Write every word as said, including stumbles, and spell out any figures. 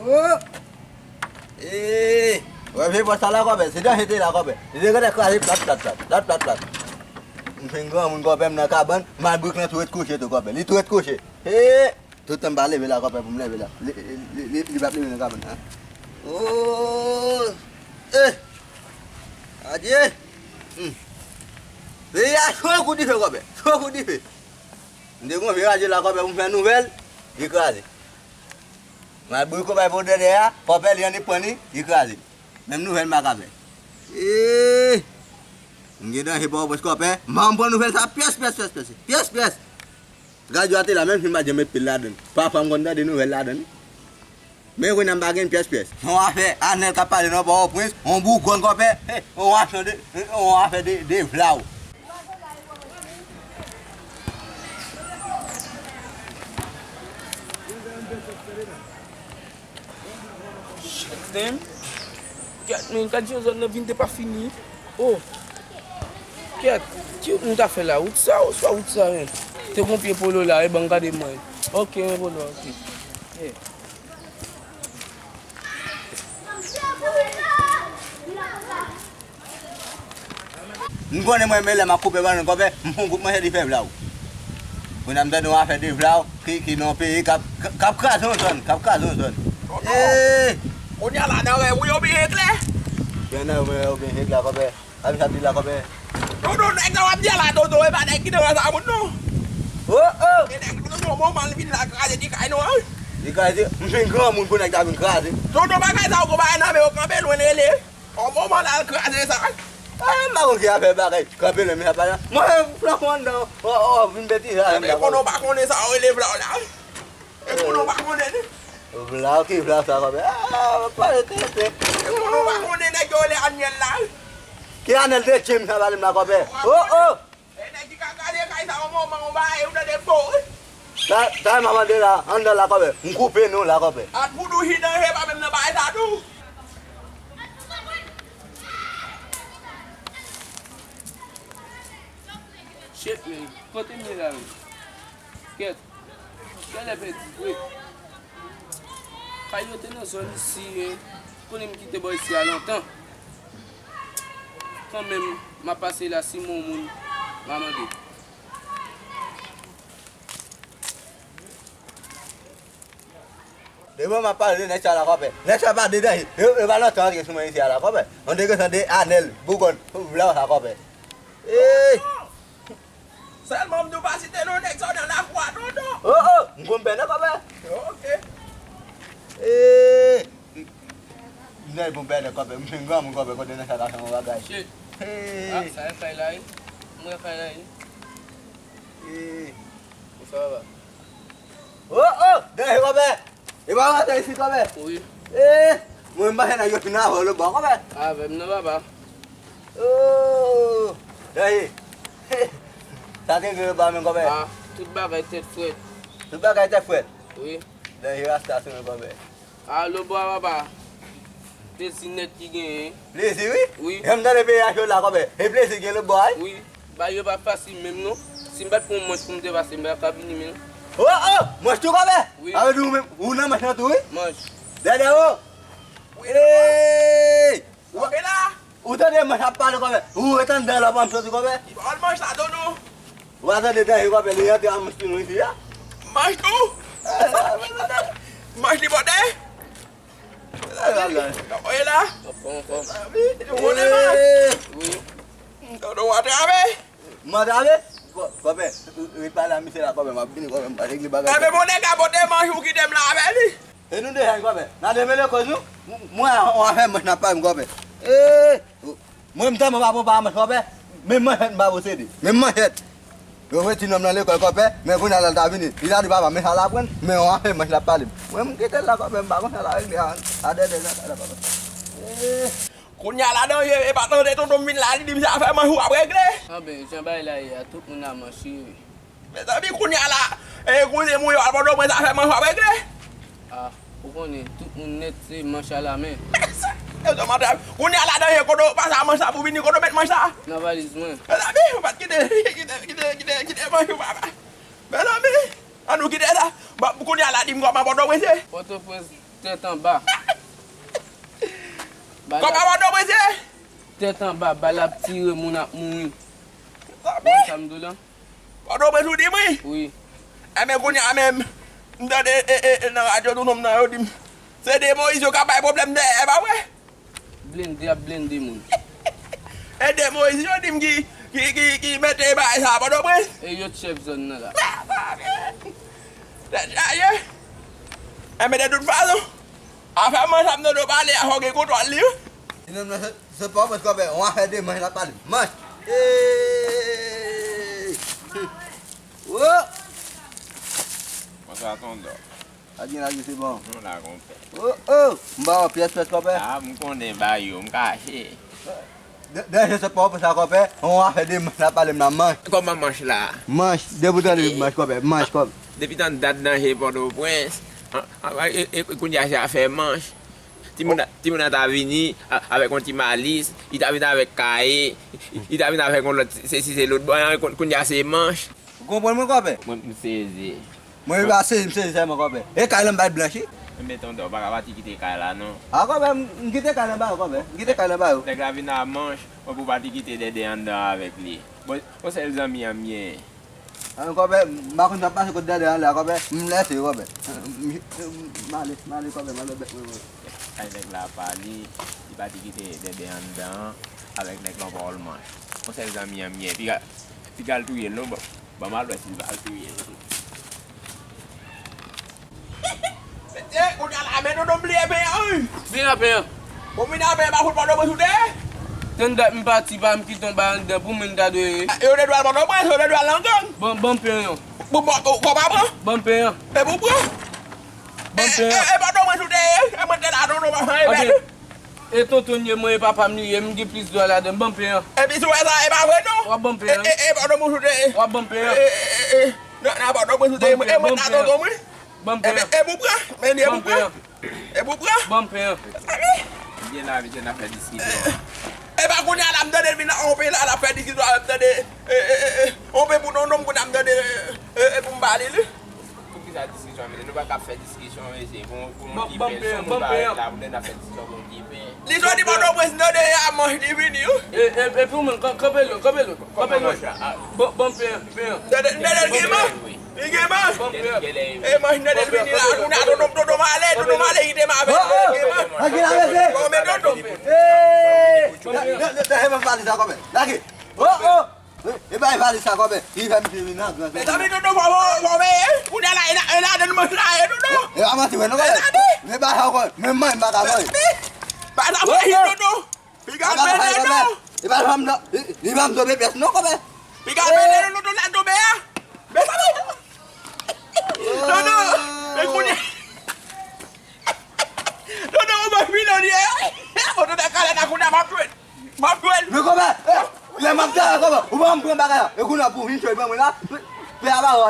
Oh! Eee! Wè vye pòs sa la, kòpè. Se danje te la, kòpè. Li te gentan kraze plat, plat, plat. Plat, plat, plat. M fin granmoun, kòpè, m nan kabann. Malbrik lan tou ret kouche tou, kòpè. Li tou ret kouche. Eee! Tout tan m pa leve la, kòpè, pou m leve la. Li, li, li, li, li p ap leve nan kabann nan. Oh! Eh! Adye! Hmm. Peyi a cho kou dife, kòpè. Cho kou dife. M te gon vye radyo la, kòpè, pou m fè nouvèl, li kraze. Malbrik ou bay pou dèdè a, kòpè, li annik pran li, li kraze. Menm nouvèl m pa ka fè. Eee! M gen danje pa w pwès, kòpè. M pa janm pran nouvèl sa pyès, pyès, pyès, pyès. Pyès, pyès. Radyo a te la, menm si m pa t janm met pil ladann. Pafwa m konn tande nouvèl ladann. Men kounye a m pa gen pyès pyès. Se yon afè Anèl k ap pale nan Pòtoprens, yon bougon kòpè, he, yon afè de, yon afè de, de vla w. Shit, damn. Kèt, men, gad jan zòn nan vin te pa fini. Oh. Kèt, ki wout nou ta fè la? Wout sa oswa wout sa menm? Te gon pye polo la, e ban m gade mwen. Ok, men polo, ok. Yeah. M konnen mwen, men lè m ap koupe bannann kòpè, m fè yon gwoup manje di fè vla w. Kounye a m tande yon afè de vla w ki, ki nan yon peyi k ap, k ap kraze yon zòn, k ap kraze yon zòn. Toto! Ee! Kounye a la, nan rèv ou yo byen klè? Byen nan rèv ou byen klè, kòpè. A, sa di la, kòpè. Toto, nèg sa w ap di a la, Toto, e pa nèg ki nan rèv sa moun non. Oh, oh! E nèg Toto, moman l vin la kraze ti kay nou an. Li kraze, m fin granmoun pou nèg ta vin kraze. Toto, bagay sa yo gon bagay nan men yo kanpe lwen rele. Yon moman l al kraze sa. Ah, m pa konn ki afè bagay kanpe lè m ap pale. Mwen menm, flank mwen anndan, o, o, vin betize avè m. Enben, konnen w pa konnen sa yo rele vla w la. E konnen w pa konnen li. Vla w ki vla w sa, kòpè. Ah, pale tenten. E konnen w pa konnen nèg yo rele Anyèl la. Ki Anyèl de James sa pale m la, kòpè? Oh, oh! E nèg ki ka kraze kay sa yon moman, yon bagay, ou tande m bon, wi. Sa, sa m ap mande la, anndan la, kòpè. M koupe nou la, kòpè. Ak poud ou hi danje pa menm nan bagay sa tou. Shit, men, kote m ye la, men? Kèt. Kèlè pèdi vre. Kay yo te nan zòn isi, men konnen m kite bò isi a lontan. Kanmenm, m ap pase la, si m wè yon moun, m a mande. Devan m ap pale de nèg sa la, kòpè. Nèg sa pa de danje. Yo, yo pa lontan antre sou mwen isi a la, kòpè. Yon degajan de Anèl, bougon, vla w sa, kòpè. Ee! Sèlman m di w pa site non nèg sa w nan lakou a, tonton. Oh, oh, m konn bènè, kòpè. Ok. Ee! M gen pou m bènè, kòpè. M fin granmoun, kòpè, kote nèg sa ta fè yon bagay. Shit. Ee! Ah, sa e fay la, wi. M wè fay la, wi. Ee! Ou sa va? Oh, oh! Danje, kòpè! E pa w atè isit, kòpè? Wi. Ee! Mwen, m panse nèg yo fin avè w lòtbò, kòpè. Avè m nan, papa. Oh! Danje! Sa te gen lòtbò a menm, kòpè? Ah, tout bagay tèt frèt. Tout bagay tèt frèt? Wi. Danje, rasta sou mwen, kòpè. Ah, lòtbò a, papa. Plezi nèt ki genyen. Plezi, wi? Wi. Jan m tande peyi a cho la, kòpè. E plezi gen lòtbò a, wi? Wi. Bagay yo pa fasil menm non. Si m pa t pran yon manch pou m te pase, m pa t ka vini menm. Oh, oh! Manch tou, kòpè? Wi. Sa vle di ou menm, ou nan manch lan tou, wi? Manch. Dèdè, oh! Wi. Hey! Ou, ou tande manch ap pale, kòpè? Ou ret anndan la, pa m soti, kòpè? Ki pawòl manch sa, tonton? Ou pa tande danje, kòpè, li antre a manch tou non isi a? Manch tou? Manch li pote? Oye la. Anfòm, anfòm. Ou konnen manch? Wi. Tonton, w atrape? M atrape? Kò-, kòpè, ret pale a misye la, kòpè, m ap vini, kòpè, m pa regle bagay. Enben, bon, nèg la pote manch ou kite m la avè li. E nou deja, kòpè. N a demele kòz nou. M-, mwen, on afè manch n ap pale, kòpè. Ee! Mwen, m tèlman pa bon pa manch, kòpè. Menm manchèt m pa posede. Menm manchèt. Yo voye ti nonm nan lekòl, kòpè. Men kounye a la l ta vini. Li ta di papa, men sa l aprann. Men on afè manch l ap pale m. Mwen, m kite l la, kòpè. M pa konn sa l ap regle a. A dèdè, sa, sa, kòpè. Ee. Kounye a la danje, e pa tande tonton m vin la, li di m se afè manch ou ap regle. Anben, jan bagay la ye a, tout moun nan manch li ye. Mezanmi, kounye a la, e, kouzen m ou yo al Pòtoprens, afè manch w ap regle. Ah, ou konnen, tout moun nèt se manch a la men. E sa, mantè. Kounye a la, danje, kote w pase a manch la pou vini, kote w met manch la? Nan valiz mwen. Mezanmi, ou pa t kite, kite, kite, kite, kite manch ou, papa. Mezanmi, ann nou kite sa. Bon, kounye a la, di m kòman Pòtoprens ye? Pòtoprens, Tèt anba. Bal ap Kòman Pòtoprens ye? Tèt anba, bal ap tire, moun ap mouri. Ou konprann sa m di w lan? Pòtoprens ou di m wi? Wi. Enben kounye a menm, m tande e, e, e, nan radyo tout nonm nan yo di m, se de Moyiz yo k ap bay pwoblèm dèyè, e pa vre? Blende ap blende moun. E de Moyiz yo di m ki, ki, ki, ki mete bagay sa a Pòtoprens? E yo t chèf zòn nan la. Tèt chaje. Enben de tout fason, afè manch ap tande w pale a fò w gen kontwòl li wi. Li menm nan se, se pa w mwen kòpè, yon afè de manch l ap pale. Manch. Eey! Wo! Bonswa Tondò. Sa gen la, se bon. Nou la konpè. Oh, oh! M ba w pyès, pyès, kòpè. Ah, m konnen ba yo, m kache. Danje se pa w pou sa, kòpè. On afè de manch la pale m nan manch. Kòman manch la? Manch, depi w tande manch, kòpè, manch, kòpè. Depi tan dat danje Pòtoprens. An, an, e, e, e kounye a se afè manch. Timoun, timoun nan ta vini a, avèk yon ti malis, li ta vin avèk kaye, li ta vin avèk yon lòt, se si se lòt bò, an, koun-, kounye a se manch. Ou konprann mwen, kòpè? Mwen, m sezi. Mwen, m pa sezi, m sezi sèlman, kòpè. E kay la m bay blanch, wi. Enben, Tondò, ou pa ka pati kite kay la, non. A, kòpè, m, m kite kay la m ba yo, kòpè. M kite kay la m ba yo. Nèg la vin a manch, mwen pou pati kite Dèdè anndan avèk li. Bon, yon sèl zanmi an m ye. A, kòpè, m pa konn sa k pase kot Dèdè an la, kòpè. M lèse, kòpè. M, m, m ale, m ale, kòpè, m ale bèk mwen, kòpè. Kay nèg la pa li, li pati kite Dèdè anndan an avèk nèg lan pawòl manch. Yon sèl zanmi an m ye. Piga, piga l touye l, non, bon. Ban m al wè si l va al touye l. Mesye, kounye a la, men Dodo bliye pen an, wi. Bliye pen an. Bon, vin a pen an, pa fout Pòtoprens ou te ye? Tann dat m pati, pa m kite yon bagay anndan pou mwen ta dwe. Yo te dwe al Pòtoprens, yo te dwe al nan gang. Ban, ban m pen an. Bon, bon, ou, ou pa pran? Ban m pen an. E pou pran? Ban m pen an. E, e, e Pòtoprens ou te ye? E mwen te la, non, non, pa fè anyen. E tonton m ye, mwen e papa m li ye, m gen plis dwa ladan, ban m pen an. Epi si w wè sa, e pa vre non. W ap ban m pen an. E, e, e, pardon, bonjou, e, e. W ap ban m pen an. E, e, e, e. Non, non, pardon, bonjou, e, e, mwen ta tonton mwen. Ban m pen an. E, e, pou pran, men e pou pran. E pou pran. Ban m pen an. Sa vle? Byen la, mesye, n ap fè diskisyon. E, e pa kounye a la, m tande l vin nan on peyi la, l ap fè diskisyon avè m, tande, e, e, e, e, on peyi pou non, non, m kounye a m tande, e, e, pou m pale li. Poukisa diskisyon, mesye? Nou pa ka fè diskisyon, mesye, pou, pou yon ti pen. Si yon moun pa ret la, pou n ap fè diskisyon pou yon ti pen. Li soti Pòtoprens, nan de a manch li vini, wi. E, e, epi ou menm, kan-, kanpe lwen, kanpe lwen, kanpe lwen. Ban, ban m pen an, pen an. Tande, tande l gen manch. Li gen manch. Ban m pen an. E manch nan de l vini la, kounye a tonton, tonton m ale, tonton m ale, kite m avè l, gen manch. Bon, men tonton. Hey! Lage. Oh, oh! E, e bay valiz sa, kòmè. Li fè misye vin nan gran. Mezanmi, Dodo, fò, fò, fò, men, kounye a la, e la, e ladan manch la ye, Dodo. E pa manti, wè, non, kòmè. Men bay sa, kòmè. Men mwen, m pa ka, kòmè. Bay sa, kòmè, Dodo. Piga pete, Dodo. E pa janm nan. Li pa m tonbe pyès, non, kòmè. Piga pete, Dodo, la tonbe a. Mezanmi. Dodo, men kounye. Dodo, ou mwen vin nan lye. Dodo, nan kale, nan kounye a, m ap jwenn. M ap jwenn. Men kòmè, eh, lè m ap travay kòmè, ou pa m pran bagay la. E kounye a pou vin chòy ban mwen la, pè a pa wè,